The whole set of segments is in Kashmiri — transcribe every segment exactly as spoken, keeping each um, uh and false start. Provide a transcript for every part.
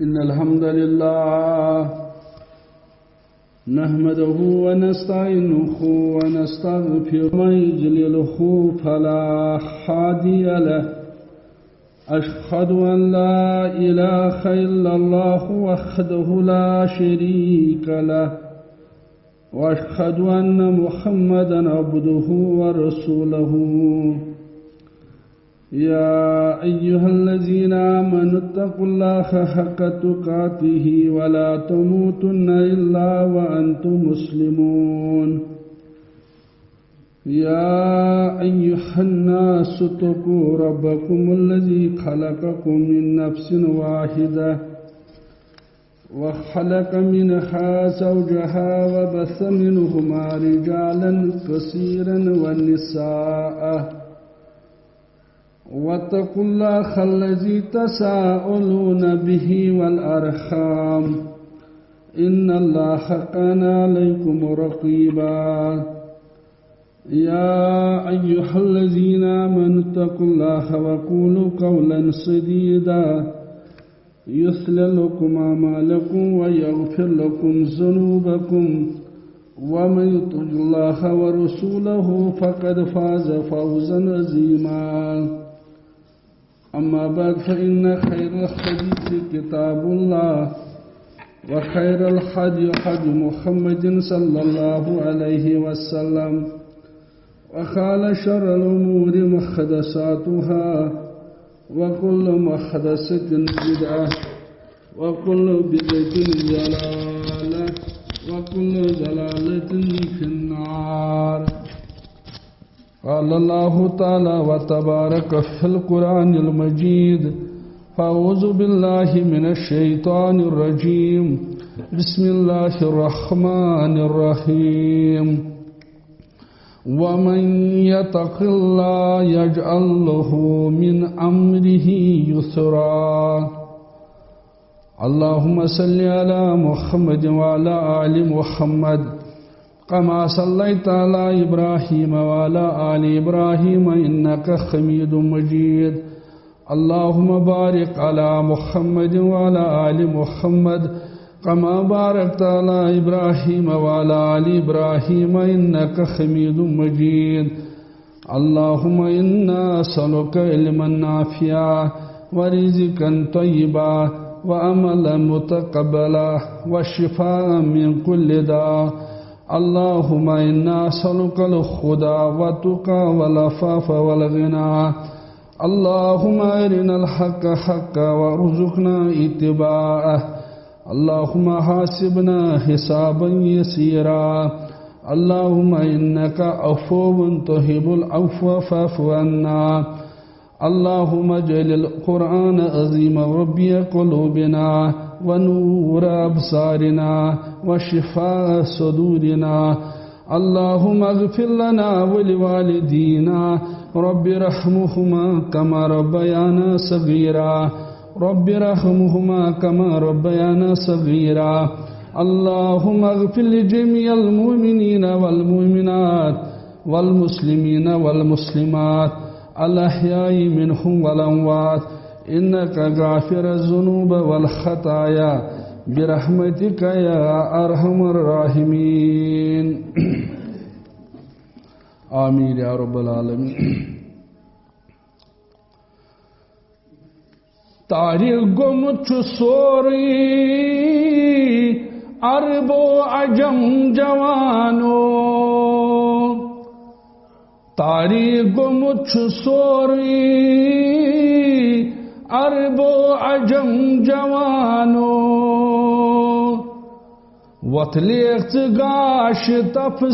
إن الحمد لله نحمده ونستعينه ونستغفره، ومن يضلله فلا هادي له. أشهد أن لا إله إلا الله وحده لا شريك له، وأشهد أن محمدا عبده ورسوله. يا أيها الذين آمنوا اتقوا الله حق تقاته ولا تموتن إلا وأنتم مسلمون. يا أيها الناس اتقوا ربكم الذي خلقكم من نفس واحدة وخلق منها زوجها وبث منهما رجالا كثيرا ونساء، واتقوا الله الذي تساءلون به والأرحام، إن الله كان عليكم رقيبا. يا أيها الذين آمنوا اتقوا الله وقولوا قولا سديدا، يصلح لكم أعمالكم ويغفر لكم ذنوبكم، ومن يطع الله ورسوله فقد فاز فوزا عظيما. أما بعد، فإن خير الحديث كتاب الله، وخير الهدي هدي محمد صلى الله عليه وسلم، وقال شر الأمور محدثاتها، وكل محدثة بدعة، وكل بدعة ضلالة، وكل ضلالة في النار. قال الله تعالى وتبارك في القرآن المجيد: فأعوذ بالله من الشيطان الرجيم. بسم الله الرحمن الرحيم. ومن يتق الله يجعل له من أمره يسرا. اللهم صل على محمد وعلى آل محمد كما صليت على إبراهيم وعلى آل إبراهيم إنك حميد مجيد. اللهم بارك على محمد وعلى آل محمد كما باركت على إبراهيم وعلى آل إبراهيم إنك حميد مجيد. اللهم إنا نسألك علما نافعا ورزقا طيبا وعملا متقبلا وشفاء من كل داء. اللهم إنا نسألك الهدى والتقى والعفاف والغنى. اللهم أرنا الحق حقا وارزقنا اتباعه. اللهم حاسبنا حسابا يسيرا. اللهم إنك عفو تحب العفو فاعف عنا. اللهم اجعل القرآن العظيم ربيع قلوبنا ونور أبصارنا وشفاء صدورنا. اللهم اغفر لنا ولوالدينا، رب ارحمهما كما ربيانا صغيرا، رب ارحمهما كما ربيانا صغيرا. اللهم اغفر لجميع المؤمنين والمؤمنات والمسلمين والمسلمات الأحياء منهم والأموات، إنك غافر الذنوب والخطايا برحمتك يا أرحم الراحمين. آمين يا رب العالمين. تاریخ گوٚمُت چھُ سورُے عربو عجم جوانو۔ تاریخ گوٚمُت چھُ سورُے عربو عجم جوانو۔ وۄتھ لیکھ ژٕ گاش تفسیٖر،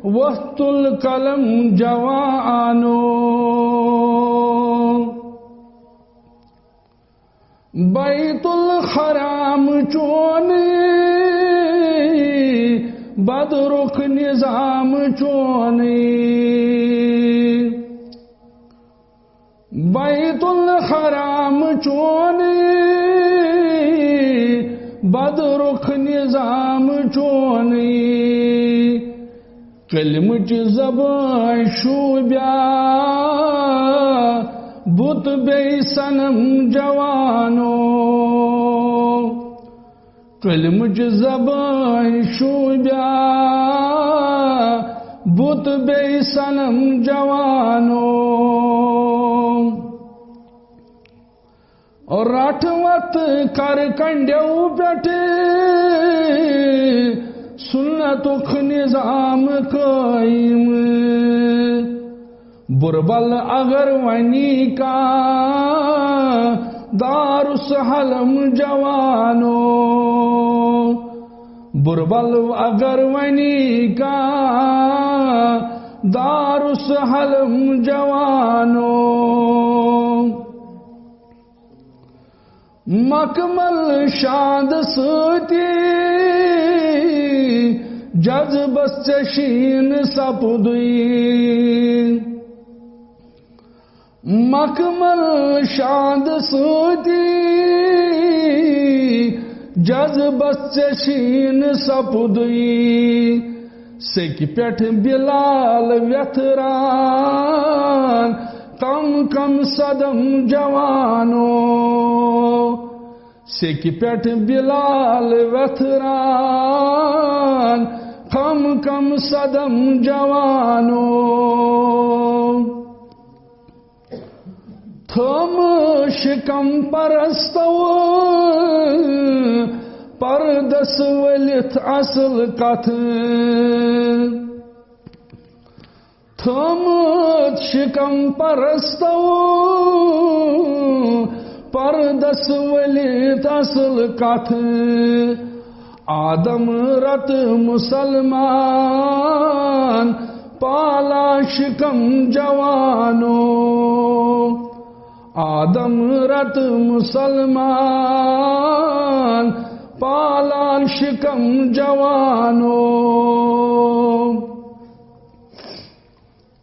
وۄتھ تُل قلم جوانو۔ بیت الحرام چونٕے، بدرُک نظام چونٕے۔ بیت الحرام چونٕے، بدرُک نظام چونٕے۔ کلمٕچ زبان شوٗبیا، بت بیٚیہِ صنم جوانو، کلمٕچ زبٲنۍ شوٗبیا۔ بت بیٚیہِ صنم جوانو، رٹھ وتھ کر کنڈیو پٮ۪ٹھ سنتُک نظام قٲیِم۔ بُربل اگر ونی کانٛہہ دارُس حلم جوانو، بُربل اگر ونی کانٛہہ دارُس حلم جوانو۔ مکمل شاد سۭتی جذبس ژےٚ شیٖن سپدُے۔ مکمل شاد سۭتی جذبس ژےٚ شیٖن سپدُے۔ سیٚکہِ پٮ۪ٹھ بلال ویتھران، کم کم صدم جوانو۔ سیٚکہِ پٮ۪ٹھ بلال ویتھران، کم کم صدم جوانو۔ تھٲم شکم پرستو پردس ؤلِتھ اصل کتھ۔ تھٲمٕژ شکم پرستو پردس ؤلِتھ اصل کتھ۔ آدم رت مسلمان پالا شکم جوانو۔ آدم رت مسلمان پالان شکم جوانو۔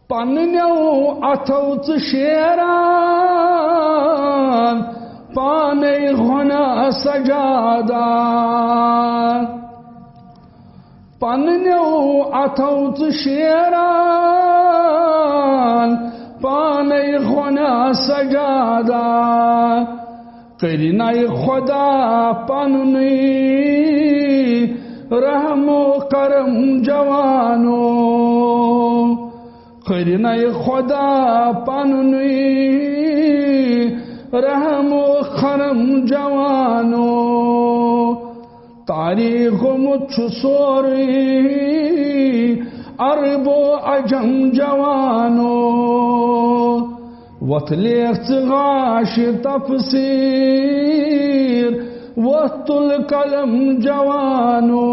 پننیو اتھو ژٕ شیران پانے غنا سجادہ۔ پننیو اتھو ژٕ شیران پانے غنا سجادہ۔ کٔرِنَے خدا پننُے رحم و کرم جوانو۔ کٔرِنَے خدا پننُے رحم و کرم جوانو۔ تاریخ گوٚمُت چھُ سورُے عرب و عجم جوانو۔ وۄتھ لیکھ ژٕ غاش تفسیر، وۄتھ تُل قلم جوانو۔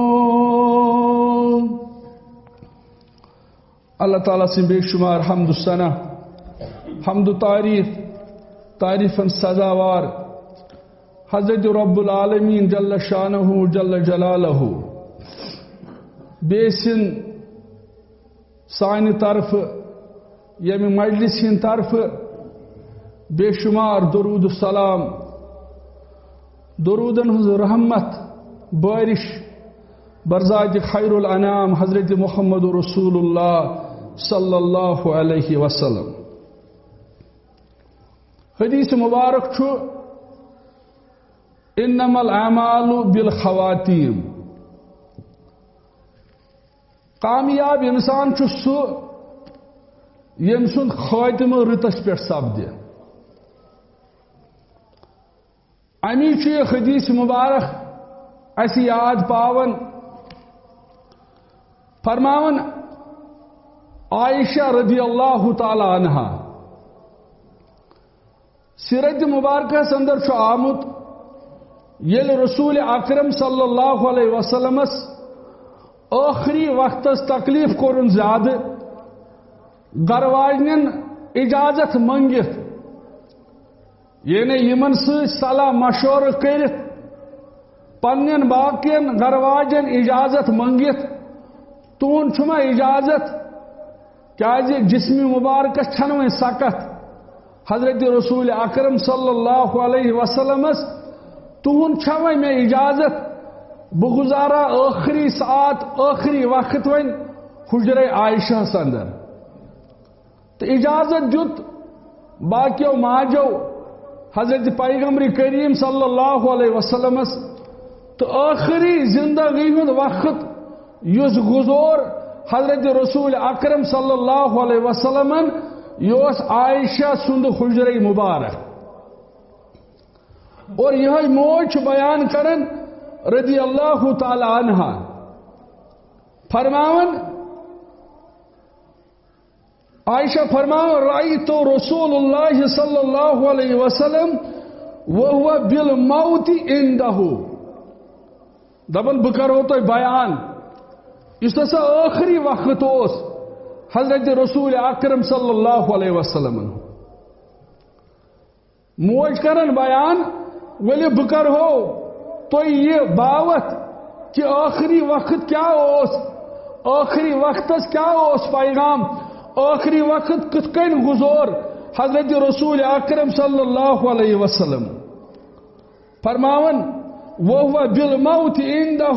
اللہ تعالیٰ سٕنٛدۍ بے شمار حمد و ثنا، حمد و تعریف، تعریفن سزاوار حضرت رب العالمین جل شانہ جل جلالہ۔ بیٚیہِ سٕنٛدۍ سانہِ طرفہٕ، ییٚمہِ مجلس ہٕنٛدِ طرفہٕ بے شمار درود و سلام، درودن ہٕنٛز رحمت بارش برذات خیر الانام حضرت محمد رسول اللہ صلی اللہ علیہ وسلم۔ حدیث مبارک چھُ، "انما الاعمال بالخواتیم"۔ کامیاب انسان چھُ سُہ، ییٚمۍ سُنٛد خاتمہٕ رٕتس پٮ۪ٹھ سپدِ۔ امی چھُ یہِ حدیث مبارک اسہِ یاد پاوان۔ فرماوان عائشہ رضی اللہ تعالیٰ عنہا، سیرت مبارکس اندر چھُ آمُت، ییٚلہِ رسول اکرم صلی اللہ علیہ وسلمس ٲخری وقتس تکلیف کوٚرُن زیادٕ، گرواجنٮ۪ن اجازت منگِتھ، یعنی یِمن سۭتۍ صلاح مشورٕ کٔرِتھ، پننٮ۪ن باقین گرواجن اجازت منگِتھ، تُہُنٛد چھُما اجازت؟ کیازِ جسم مبارکس چھنہٕ وۄنۍ سکت۔ حضرت رسول اکرم صلی اللہ علیہ وسلمس، تُہُنٛد چھا وۄنۍ مےٚ اجازت؟ بہٕ گُزارا ٲخری ساعت، ٲخری وقت وۄنۍ حجرے عائشہس اندر۔ تہٕ اجازت دیُت باقیو ماجو حضرت پیغمبر کریم صلی اللہ علیہ وسلمس تہٕ ٲخری زندگی ہُنٛد وقت یُس گُزور حضرت رسول اکرم صلی اللہ علیہ وسلمن، یہِ اوس عائشہ سُنٛد حجرے مبارک۔ اور یِہوٚے موج چھِ بیان کران رضی اللہ تعالی عنہا، فرماوان، عائشہ فرماوان، رأیت رسول اللہ صلی اللہ علیہ وسلم وهو بالموت عندہ۔ دپان، بہٕ کرو تۄہہِ بیان، یُس ہسا ٲخری وقت اوس حضرت رسول اکرم صلی اللہ علیہ وسلمن۔ موج کران بیان، ؤلِو بہٕ کرہو تۄہہِ یہِ باوتھ کہِ ٲخری وقت کیٛاہ اوس، ٲخری وقتس کیٛاہ اوس پیغام، ٲخری وقت کِتھ کٔنۍ گُزور حضرت رسول اکرم صلی اللہ علیہ وسلم۔ فرماوان، وهو بالموت عندہ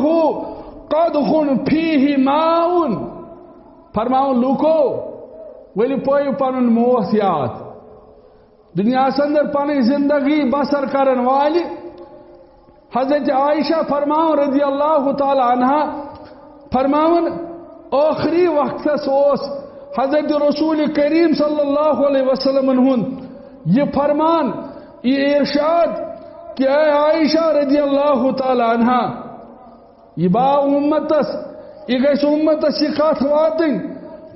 قدح فیہ ماء۔ فرماوان، لوٗکو، ؤلِو پٲیِو پنُن موت یاد۔ دنیاہس اندر پنٕنۍ زندگی بسر کرن والہِ حضرت عائشہ فرماوان رضی اللہ تعالی عنہا، فرماوان، ٲخری وقتس اوس حضرت رسول کریم صلی اللہ علیہ وسلمن ہُنٛد یہِ فرمان، یہِ ارشاد کہ اے عائشہ رضی اللہ تعالی عنہا، یہِ باو امتس، یہِ گژھِ امتس یہِ کتھ واتٕنۍ۔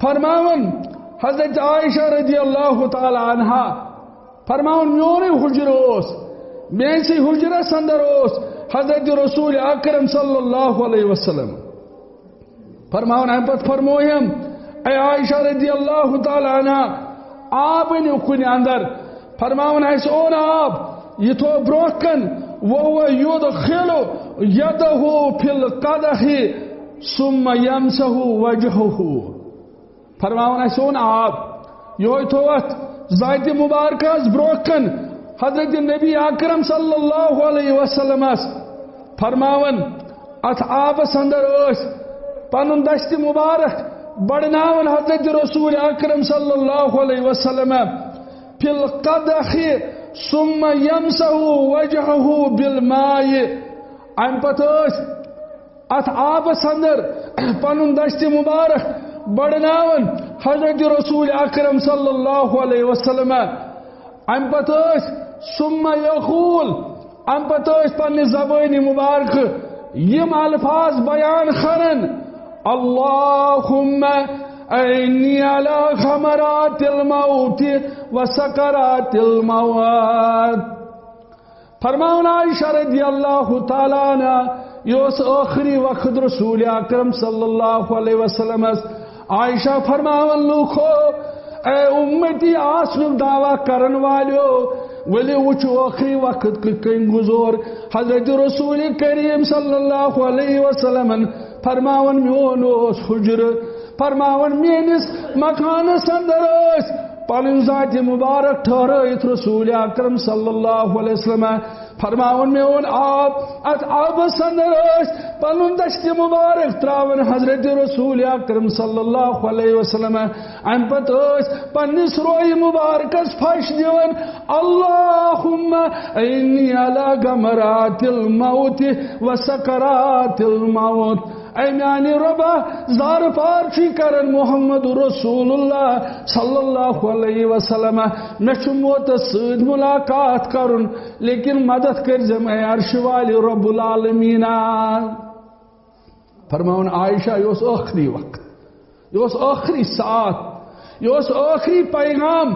فرماوان حضرت عائشہ رضی اللہ تعالی عنہا، فرماوان، میونُے حجرٕ اوس، میٲنسٕے حجرس اندر اوس حضرت رسول اکرم صلی اللہ علیہ وسلم۔ فرماوان، امہِ پتہٕ فرموو أمۍ، اے عائشہ رضی اللہ تعالی عنہا، آب أنِو کُنہِ اندر۔ فرماوان، اسہِ اوٚن آب، یہِ تھوٚو برونٛہہ کن، وهو يدخل يده في القدح ثم يمسح وجهه۔ فرماوان، اسہِ اوٚن آب، یِہوٚے تھوٚو اتھ ذاتِ مبارکس برونٛہہ کن حضرت نبی اکرم صلی اللہ علیہ وسلمس۔ فرماوان، اتھ آبس اندر ٲسۍ پنُن دستِ مبارک بڑناوان حضرت رسول اکرم صلی اللہ علیہ وسلم، في القدح ثم يمسح وجهه بالماء۔ امہِ پتہٕ ٲسۍ اتھ آبس اندر پنُن دستِ مبارک بڑناوان حضرت رسول اکرم صلی اللہ علیہ وسلم۔ امہِ پتہٕ ٲسۍ ثم یقول، امہِ پتہٕ ٲسۍ پننہِ زبٲنہِ مبارکہٕ یِم الفاظ بیان کران، اللہم انی علی غمرات الموت و سکرات الموت۔ فرماوان عائشہ رضی اللہ تعالیٰ عنہ، یہِ اوس ٲخری وقت رسول اکرم صلی اللہ علیہ وسلمس۔ عائشہ فرماوان، لوٗکو، اے امتی آسنُک دعویٰ کرن والیو، ؤلِو وٕچھو ٲخری وقت کِتھ کٔنۍ گُزور حضرت رسول کریم صلی اللہ علیہ وسلمن۔ فرماوان، میون اوس حجرٕ، فرماوان، میٲنِس مکانس اندر ٲسۍ پنٕنۍ ذاتِ مبارک ٹھہرٲیِتھ رسول اکرم صلی اللہ علیہ وسلم۔ فرماوان، میون آب، اتھ آبس اندر ٲسۍ پنُن دستِ مبارک تراوان حضرت رسول اکرم صلی اللہ علیہ وسلم۔ امہِ پتہٕ ٲسۍ پننِس روحِ مبارکس پھش دِوان، اللہم انی علی غمرات الموت و سکرات الموت۔ اے میانہِ رۄبا، زارٕ پار چھُے کران محمد رسول اللہ صلی اللہ علیہ وسلم، مےٚ چھُ موتس سۭتۍ ملاقات کرُن، لیکن مدد کٔرزٮ۪م اے عرشہِ والہِ رب العالمیٖنا۔ فرماوان عائشہ، یہِ اوس ٲخری وقت، یہِ اوس ٲخری ساعت، یہِ اوس ٲخری پیغام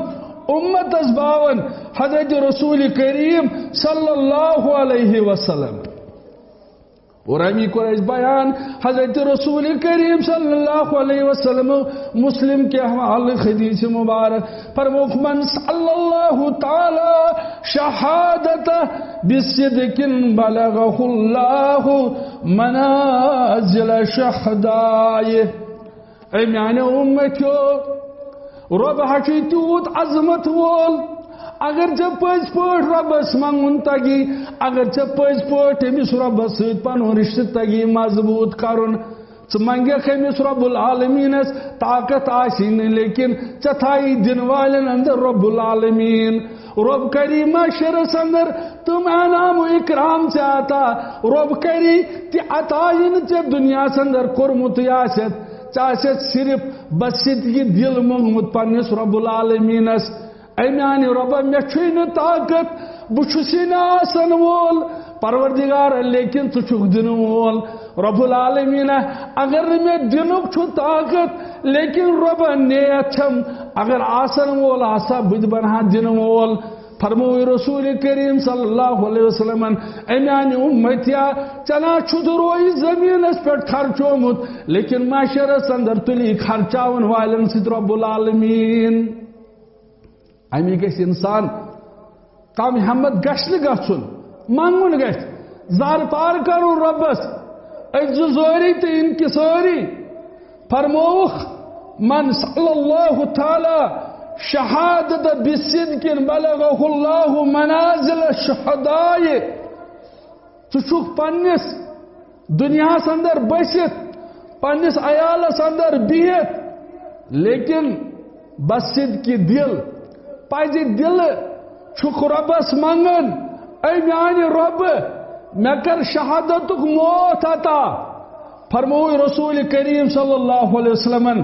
امتس باون حضرت رسول کریم صلی اللہ علیہ وسلم۔ اور امی کوٚر اَسہِ بیان حضرت رسول کریم صلی اللہ علیہ وسلم، مسلم کے حوالہ حدیث مبارک۔ فرمووُکھ، من سأل اللہ تعالیٰ شہادت بصدق بلغہ اللہ منازل شہدائے۔ اے میانیو امتیو، رۄب ہا چھُے تیوٗت عظمت وول۔ اگر ژےٚ پٔزۍ پٲٹھۍ رۄبس منٛگُن تگی، اگر ژےٚ پٔزۍ پٲٹھۍ أمِس رۄبس سۭتۍ پنُن رشتہٕ تگی مضبوٗط کرُن، ژٕ منگکھ أمِس رب العالمینس، طاقت آسی نہٕ، لیکن ژےٚ تھایی دِنہٕ والٮ۪ن اندر رب العالمین۔ رب کری محشرس اندر تِم انعام و اکرام ژےٚ عطا۔ رب کری تہِ عطا، یہِ نہٕ ژےٚ دُنیاہس اندر کوٚرمُتٕے آسٮ۪تھ۔ ژےٚ آسٮ۪تھ صرف بس صدقی دِل موٚنگمُت پننِس رب العالمینس۔ اے میانہِ رۄبہ، مےٚ چھُے نہٕ طاقت، بہٕ چھُسے نہٕ آسن وول، پروردگار، لیکن ژٕ چھُکھ دِنہٕ وول۔ رب العالمین، اگر نہٕ مےٚ دِنُک چھُ طاقت، لیکن رۄبہ، نیت چھم، اگر آسن وول آسا، بہٕ تہِ بنہٕ ہا دِنہٕ وول۔ فرمووُے رسول کریم صلی اللہ علیہ وسلمن، اے میانہِ امتیا، ژےٚ نا چھُتھ رویہِ زمینس پٮ۪ٹھ خرچومُت، لیکن محشرس اندر تُلی خرچاون والٮ۪ن سۭتۍ رب العالمین۔ امی گژھِ انسان کم ہمت گژھِ نہٕ گژھُن، منگُن گژھِ، زار پار کرُن رۄبس، أکۍ زٕ زٲری تہٕ انکسٲری۔ فرمووُکھ، من صلی اللہ تعالی شہادت بصدق بلغہ اللہ منازل الشہداء۔ ژٕ چھُکھ پننِس دُنیاہس اندر بٔسِتھ، پننِس عیالس اندر بِہِتھ، لیکن بس صدقی دِل، پزِ دِلہٕ چھُکھ رۄبس منگان، اے میانہِ رۄبہٕ، مےٚ کر شہادتُک موت عطا۔ فرمووُے رسول کریم صلی اللہ علیہ وسلمن،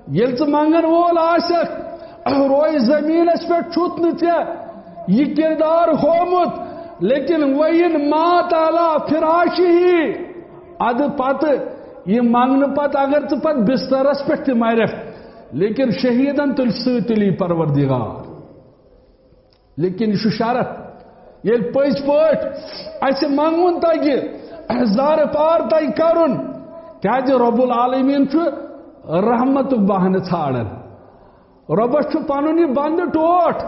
ییٚلہِ ژٕ منگن وول آسکھ، روے زمینس پٮ۪ٹھ چھُتھ نہٕ ژےٚ یہِ کردار ہومُت، لیکن وَإِنَّ مَاتَ عَلَى فِرَاشِهِ، ادٕ پتہٕ یہِ منگنہٕ پتہٕ اگر ژٕ پتہٕ بسترس پٮ۪ٹھ تہِ مرکھ، لیکن شہیدن تُلۍ سۭتۍ تُلی پروردگار۔ لیکن یہِ چھُ شرط، ییٚلہِ پٔزۍ پٲٹھۍ اَسہِ منٛگُن تَگہِ، زارٕ پار تَگہِ کَرُن، کیٛازِ رب العالمین چھُ رحمتُک بہانہٕ ژھانٛڈان۔ رۄبَس چھُ پَنُن یہِ بنٛدٕ ٹوٹھ،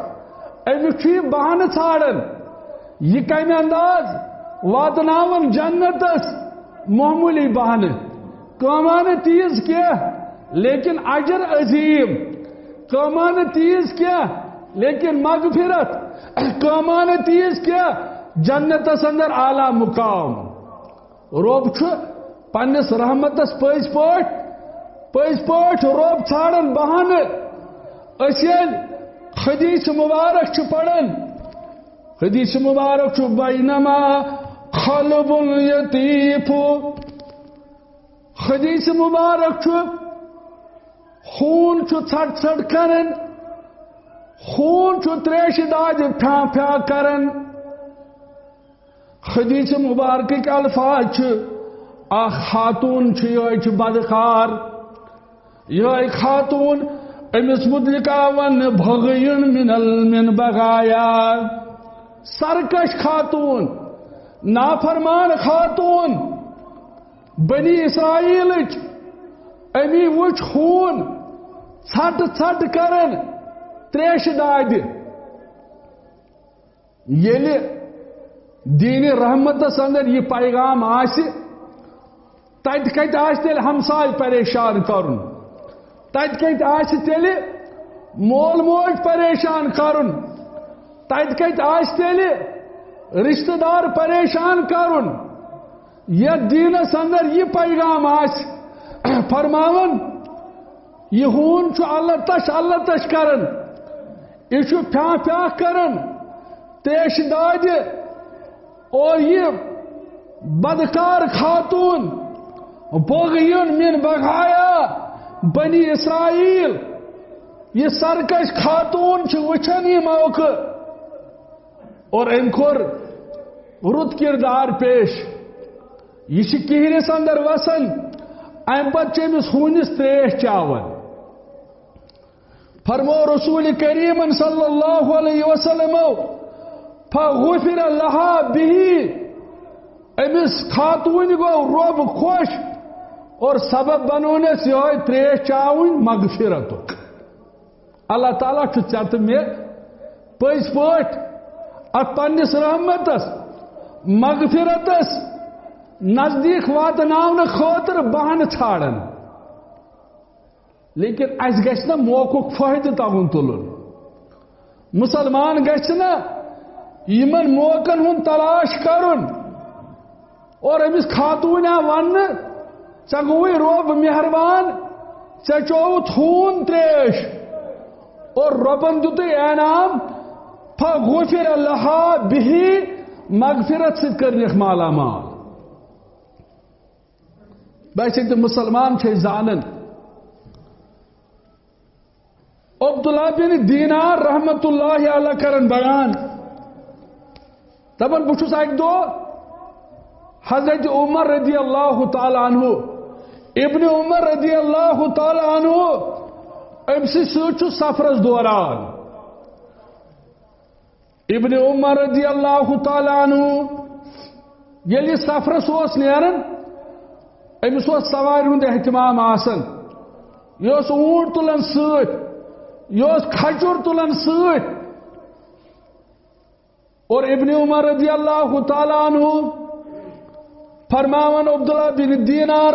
أمِس چھُ یہِ بہانہٕ ژھانٛڈان۔ یہِ کَمہِ انداز واتناوَن جنتَس؟ معموٗلی بہانہٕ، کٲمہ نہٕ تیٖژ کینٛہہ، لیکن اجر عظیم۔ کٲمہ نہٕ تیٖژ کینٛہہ، لیکن مغفرت۔ کٲمہ نہٕ تیٖژ کینٛہہ، جنتس اندر اعلیٰ مقام۔ رۄب چھُ پننِس رحمتس پٔزۍ پٲٹھۍ، پٔزۍ پٲٹھۍ رۄب ژھانڈان بہانہٕ۔ أسۍ ییٚلہِ حدیث مبارک چھِ پران، حدیث مبارک چھُ، بینما کلب یطیف۔ حدیث مبارک چھُ، ہوٗن چھُ ژھٹ ژھٹ کران، ہوٗن چھُ تریشہِ دادِ پھیٛا پھیٛا کران۔ حدیث مبارکٕکۍ الفاظ چھِ، اکھ خاتوٗن چھِ، یِہوٚے چھِ بدکار، یِہوٚے خاتوٗن، أمِس مُتعلق آو وننہٕ بغیٌ من ال-، من بغایا، سرکش خاتوٗن، نافرمان خاتوٗن۔ بنی اسرائیلٕچ أمی وُچھ ہوٗن ژھٹ ژھٹ کران تریشہِ دادِ۔ ییٚلہِ دیٖنِ رحمتس اندر یہِ پیغام آسہِ، تتہِ کتہِ آسہِ تیٚلہِ ہمساے پریشان کرُن؟ تتہِ کتہِ آسہِ تیٚلہِ مول موج پریشان کرُن؟ تتہِ کتہِ آسہِ تیٚلہِ رشتہٕ دار پریشان کرُن؟ یتھ دیٖنس اندر یہِ پیغام آسہِ، فرماوان، یہِ ہوٗن چھُ اللہ تش اللہ تش کران، یہِ چھُ پھیٛا پھیٛا کران تریشہِ دادِ، اور یہِ بدکار خاتوٗن، بغیٌ من بغایا بنی اسرائیل، یہِ سرکش خاتوٗن چھِ وٕچھان یہِ موقعہٕ۔ اور أمۍ کوٚر رُت کردار پیش۔ یہِ چھِ کِہرِس اندر وسان، اَمہِ پتہٕ چھِ أمِس ہوٗنِس تریش چاوان۔ فرمو رسول کریمن صلی اللہ علیہ وسلم، فغفر لها به، أمِس خاتوٗنہِ گوٚو رۄب خۄش اور سبب بنوونس یِہوٚے تریش چاوٕنۍ مغفرتُک۔ اللہ تعالیٰ چھُ ژےٚ تہٕ مےٚ پٔزۍ پٲٹھۍ اتھ پننِس رحمتس، مغفرتس نزدیٖک واتناونہٕ خٲطرٕ بہانہٕ ژھانڈان۔ لیکن اسہِ گژھِ نہ موقعُک فٲیدٕ تگُن تُلُن۔ مسلمان گژھِ نہ یِمن موقعن ہُنٛد تلاش کرُن۔ اور أمِس خاتوٗن آو وننہٕ، ژےٚ گوٚوُے رۄب مہربان، ژےٚ چووُتھ ہوٗن تریش، اور رۄبن دیُتُے انعام، فغفر لها به، مغفرت سۭتۍ کٔرنکھ مالا مال۔ بس ییٚلہِ تہِ مسلمان چھِ أسۍ زانان، عبداللہ بن دینار رحمت اللہ علیہ کرن بیان، دپان، بہٕ چھُس اکہِ دۄہ حضرت عمر رضی اللہ تعالیٰ عنہ، ابن عمر رضی اللہ تعالیٰ عنہ، أمۍ سٕے سۭتۍ چھُس سفرس دوران۔ ابن عمر رضی اللہ تعالیٰ عنہ ییٚلہِ سفرس اوس نیران، أمِس اوس سوارِ ہُنٛد اہتمام آسان۔ یہِ اوس اوٗنٹ تُلان سۭتۍ، یہِ اوس کھجُر تُلان سۭتۍ۔ اور ابن عمر رضی اللہ تعالیٰ عنہ فرماوان، عبداللہ بن دینار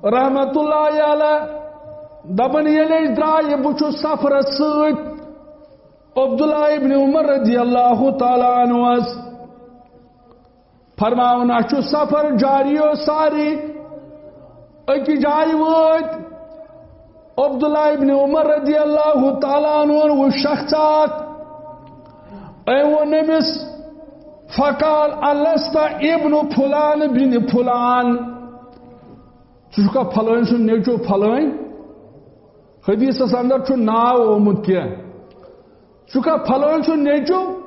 رحمت اللہ علیہ دپان، ییٚلہِ أسۍ درٛایہِ، بہٕ چھُس سفرس سۭتۍ عبداللہ ابن عمر رضی اللہ تعالیٰ عنہس فرماوان، اَسہِ چھُ سفر جاری و ساری۔ أکِس جایہِ وٲتۍ، عبداللہ ابن عمر رضی اللہ تعالیٰ عنہن وُچھ شخص اکھ۔ أمۍ ووٚن أمِس، فقال، الست ابن فلان بن فلان؟ ژٕ چھُکھا فلٲنۍ سُنٛد نیٚچو فلٲنۍ؟ حدیثس اندر چھُ ناو آمُت کینٛہہ۔ ژٕ چھُکھا فلٲنۍ سُنٛد نیٚچو؟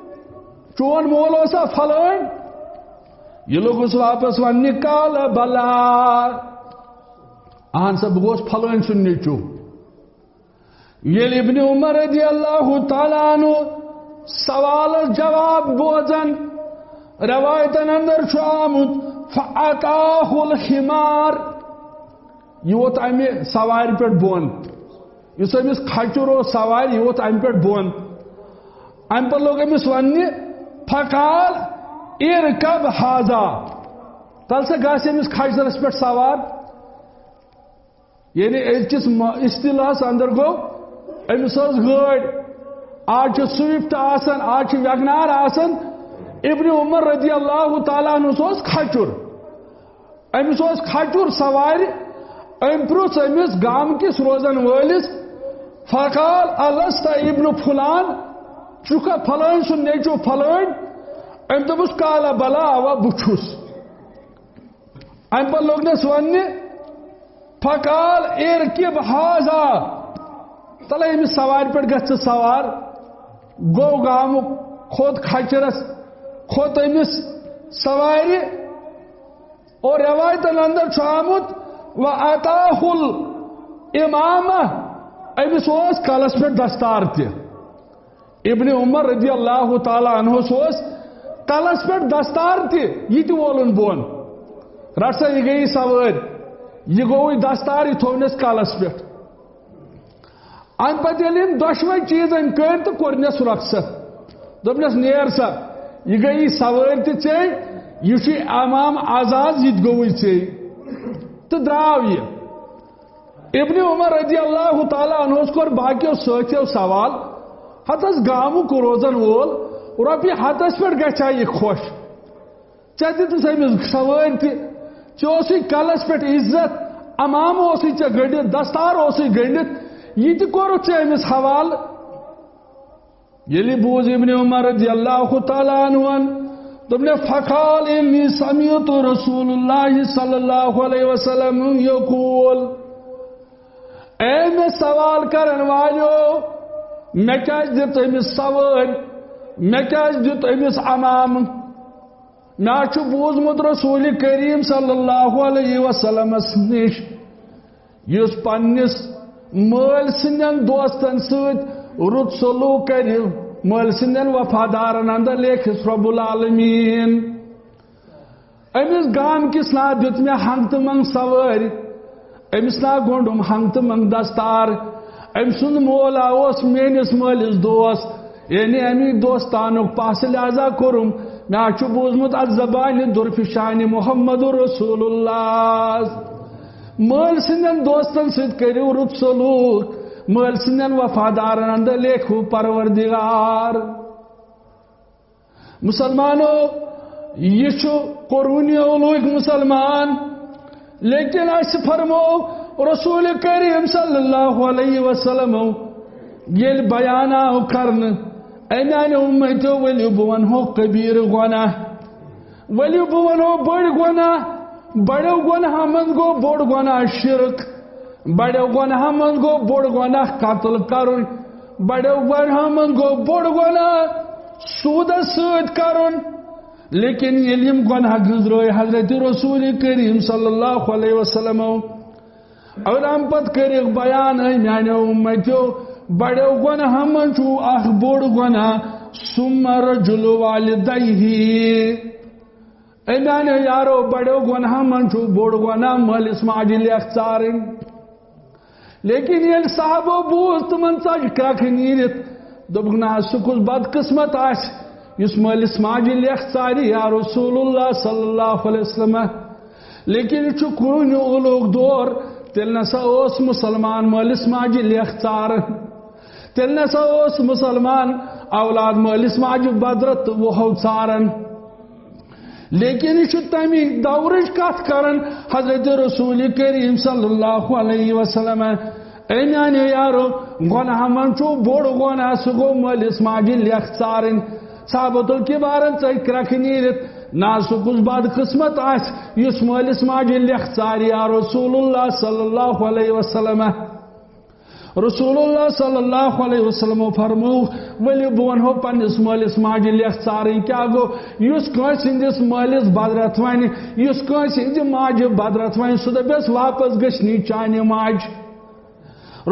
چون مول اوسا فلٲنۍ؟ یہِ لوٚگُس واپس وننہِ، قال بلی، اہن سا، بہٕ گوس فلٲنۍ سُنٛد نیٚچو۔ ییٚلہِ ابن عمر رضی اللہ تعالیٰ عنہ سوالس جواب بوزان، روایتن اندر چھُ آمُت، فأتاه الحمار، یہِ ووت امہِ سوارِ پٮ۪ٹھ بۄن۔ یُس أمِس کھچُر اوس سوارِ، یہِ ووت امہِ پٮ۪ٹھ بۄن۔ امہِ پتہٕ لوٚگ أمِس وننہِ، فقال، ارکب هذا، تل سا گژھ أمِس کھچرس پٮ۪ٹھ سوار۔ یعنی أزکِس م-، اصطلاحس اندر گوٚو، أمِس ٲس گٲڑۍ، آز چھِ سوئفٹ آسان، آز چھِ ویگنار آسان، ابن عمر رضی اللہ تعالیٰ عنہس اوس کھچُر۔ أمِس اوس کھچُر سوارِ۔ أمۍ پرُژھ أمِس گامہٕ کِس روزن وٲلِس، فقال، الست ابن فلان؟ ژٕ چھُکھا فلٲنۍ سُنٛد نیٚچو فلٲنۍ؟ أمۍ دوٚپُس، قال بلی، اوا، بہٕ چھُس۔ أمۍ پتہٕ لوٚگنَس وننہِ، فقال، ارکب هذا، تلے أمِس سوارِ پٮ۪ٹھ گژھ ژٕ سوار۔ گوٚو گامُک، کھوٚت کھچرس، کھوٚت أمِس سوارِ۔ اور روایتن اندر چھُ آمُت، وأتاه العمامة، أمِس اوس کلس پٮ۪ٹھ دستار تہِ۔ ابن عمر رضی اللہ تعالیٰ عنہس اوس کلس پٮ۪ٹھ دستار تہِ، یہِ تہِ وولُن بۄن۔ رٹ سا، یہِ گٔیے سوٲرۍ، یہِ گوٚوُے دستار، یہِ تھوونس کلس پٮ۪ٹھ۔ امہِ پتہٕ ییٚلہِ أمۍ دۄشوے چیٖز أمۍ کٔرۍ تہٕ کوٚرنس رۄخصت، دوٚپنس، نیر سا، یہِ گٔیی سوٲرۍ تہِ ژےٚ، یہِ چھُے عمامہٕ عزاز، یہِ تہِ گوٚوُے ژےٚ۔ تہٕ درٛاو یہِ۔ ابن عمر رضی اللہ تعالیٰ عنہس کوٚر باقیو سٲتھیو سوال، ہتس گامُک روزن وول، رۄپیہِ ہتس پٮ۪ٹھ گژھِ ہا یہِ خۄش؟ ژےٚ دِتُس أمِس سوٲرۍ تہِ، ژےٚ اوسُے کلس پٮ۪ٹھ عزت، عمامہٕ اوسُے ژےٚ گٔنڈِتھ، دستار اوسُے گٔنڈِتھ، یہِ تہِ کوٚرُتھ ژےٚ أمِس حوالہٕ۔ ییٚلہِ بوٗز ابن عمر رضی اللہ تعالیٰ عنہن، دوٚپنس، فقال، انی سمعت رسول اللہ صلی اللہ علیہ وسلم یقول، اے مےٚ سوال کرن والیو، مےٚ کیازِ دِژ أمِس سوٲرۍ؟ مےٚ کیازِ دیُت أمِس عمامہٕ؟ مےٚ چھُ بوٗزمُت رسول کریم صلی اللہ علیہ وسلمس نِش، یُس پننِس مٲلۍ سٕنٛدٮ۪ن دوستن سۭتۍ رُت سلوک کرِ، مٲلۍ سٕنٛدٮ۪ن وفادارن اندر لیکھس رب العالمین۔ أمِس گامہٕ کِس نا دیُت مےٚ ہنٛگتہٕ منٛگ سوٲرۍ، أمِس نا گوٚنڈُم ہنٛگتہٕ منٛگ دستار۔ أمۍ سُنٛد مولا اوس میٲنِس مٲلِس دوست، یعنی اَمی دوستانُک پاسہٕ لحاظہ کوٚرُم۔ مےٚ چھُ بوٗزمُت اتھ زبانہِ درفشانہِ محمد رسول اللہ۔ مٲلۍ سٕنٛدٮ۪ن دوستن سۭتۍ کٔرِو رُت سلوک، مٲلۍ سٕنٛدٮ۪ن وفادارن اندر لیکھِو پروردگار۔ مسلمانو، یہِ چھُ قرونیو لوٗکۍ مسلمان، لیکن اسہِ فرمو رسول کریم صلی اللہ علیہ وسلم ییٚلہِ بیان آو کرنہٕ، اے میانیو امتیو، ؤلِو بہٕ ونہو کبیٖر گۄناہ، ؤلِو بہٕ ونہو بٔڑۍ گۄناہ۔ بڑیو گۄناہو منٛز گوٚو بوٚڑ گۄناہ شرک، بڑیو گۄناہو منٛز گوٚو بوٚڑ گۄناہ قتل کرُن، بڑیو گۄناہو منٛز گوٚو بوٚڑ گۄناہ سوٗدس سۭتۍ کرُن۔ لیکن ییٚلہِ یِم گۄناہ گٔنٛزرٲے حضرت رسول کریم صلی اللہ علیہ وسلم، اور امہِ پتہٕ کٔرِکھ بیان، اے میانیو امتیو، بڑیو گۄناہو منٛز چھُ اکھ بوٚڑ گۄناہ، ثم رجل والدیہ۔ اے میانیو یارو، بڑیو گۄناہو منٛز چھُ بوٚڑ گۄناہ مٲلِس ماجہِ لیکھ ژارٕنۍ۔ لیکن ییٚلہِ صحابو بوٗز تِمن ژجہِ کرٛکھ نیٖرِتھ، دوٚپُکھ، نہ حظ، سُہ کُس بدقٕسمت آسہِ یُس مٲلِس ماجہِ لیکھ ژارِ، یا رسول اللہ صلی اللہ علیہ وسلم۔ لیکن یہِ چھُ قرون اوٗلُک دور، تیٚلہِ نسا اوس مُسلمان مٲلِس ماجہِ لیکھ ژاران، تیٚلہِ نسا اوس مُسلمان اولاد مٲلِس ماجہِ بدرت تہٕ وُہو ژاران۔ لیکن یہِ چھُ تَمی دورٕچ کتھ کران، حضرت رسول کریم صلی اللہ علیہ وسلم۔ اے میانیو یارو، گۄناہو منٛز چھُ بوٚڑ گۄناہ، سُہ گوٚو مٲلِس ماجہِ لیکھ ژارٕنۍ۔ صحابتُل کبارن ژٔج کرٛکھ نیٖرِتھ، نہ سُہ کُس بدقٕسمت آسہِ یُس مٲلِس ماجہِ لیکھ ژارِ، یا رسول اللہ صلی اللہ علیہ وسلم۔ رسول اللہ صلی اللہ علیہ وسلمو فرموو، ؤلِو بہٕ ونہو پننِس مٲلِس ماجہِ لیکھ ژارٕنۍ۔ کیٛاہ گوٚو؟ یُس کٲنٛسہِ ہٕنٛدِس مٲلِس بدرت ونہِ، یُس کٲنٛسہِ ہٕنٛزِ ماجہِ بدرت ونہِ، سُہ دپٮ۪س، واپس گٔژھنی چانہِ ماجہِ۔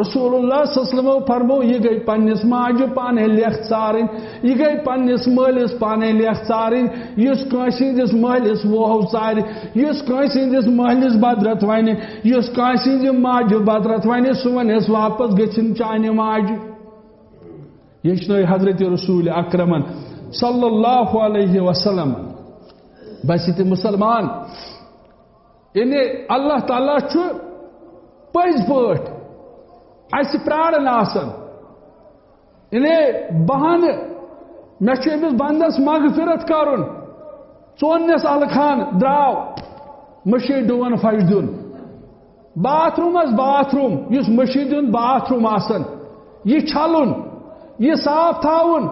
رسول اللہ صلی اللہ علیہ وسلمو فرموو، یہِ گٔے پننِس ماجہِ پانے لیکھ ژارٕنۍ، یہِ گٔے پننِس مٲلِس پانے لیکھ ژارٕنۍ۔ یُس کٲنٛسہِ ہٕنٛدِس مٲلِس وُہو ژارِ، یُس کٲنٛسہِ ہٕنٛدِس مٲلِس بدرت ونہِ، یُس کٲنٛسہِ ہٕنٛزِ ماجہِ بدرت ونہِ، سُہ ونٮ۪س، واپس گٔژھِنۍ چانہِ ماجہِ۔ یہِ ہیٚچھنٲے حضرت رسول اکرمن صلی اللہ علیہ وسلم۔ بس یہِ تہِ مُسلمان، یعنی اللہ تعالیٰ چھُ پٔزۍ پٲٹھۍ اسہِ پراران آسان۔ یعنی بہانہٕ، مےٚ چھُ أمِس بندس مغفرت کرُن۔ ژوننس الہٕ خان درٛاو مٔشیٖد ڈُوَن پھش دیُن۔ باتھ روٗمس باتھ روٗم، یُس مٔشیٖد ہُنٛد باتھ روٗم آسان، یہِ چھلُن، یہِ صاف تھاوُن،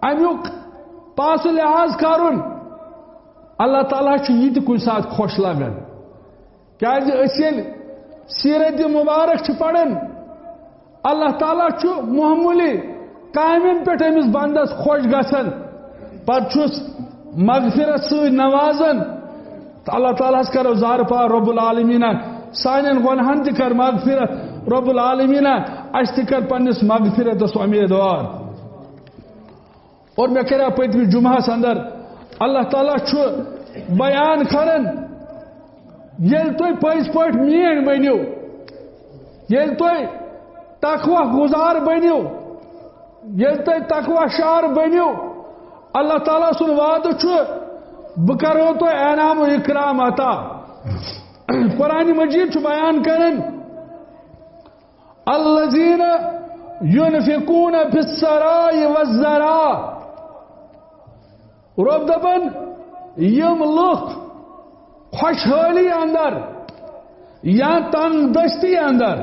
امیُک پاس و لحاظ کرُن۔ اللہ تعالیٰ چھُ یہِ تہِ کُنہِ ساتہٕ خۄش لگان۔ کیازِ أسۍ ییٚلہِ سیرت مبارک چھِ پران، اللہ تعالیٰ چھُ معموٗلی کامٮ۪ن پٮ۪ٹھ أمِس بندس خۄش گژھان، پتہٕ چھُس مغفرت سۭتۍ نوازان۔ تہٕ اللہ تعالیٰ ہس کرو زارٕ پار، رب العالمیٖنہ سانٮ۪ن گۄنہن تہِ کر مغفرت، رب العالمیٖنہ اسہِ تہِ کر پننِس مغفرتس امیدوار۔ اور مےٚ کریو پٔتمہِ جمعہس اندر، اللہ تعالیٰ چھُ بیان کران، ییٚلہِ تُہۍ پٔزۍ پٲٹھۍ میٲنۍ بٔنِو، ییٚلہِ تُہۍ تقوی گُزار بٔنِو، ییٚلہِ تُہۍ تقوی شعار بٔنِو، اللہ تعالیٰ سُنٛد وعدٕ چھُ، بہٕ کرو تۄہہِ انعام و اکرام عطا۔ قرآن مجید چھُ بیان کران، الذین ینفقون فی السراء والضراء۔ رب دپان، یِم لُکھ خۄشحٲلی اندر یا تنگ دستی اندر،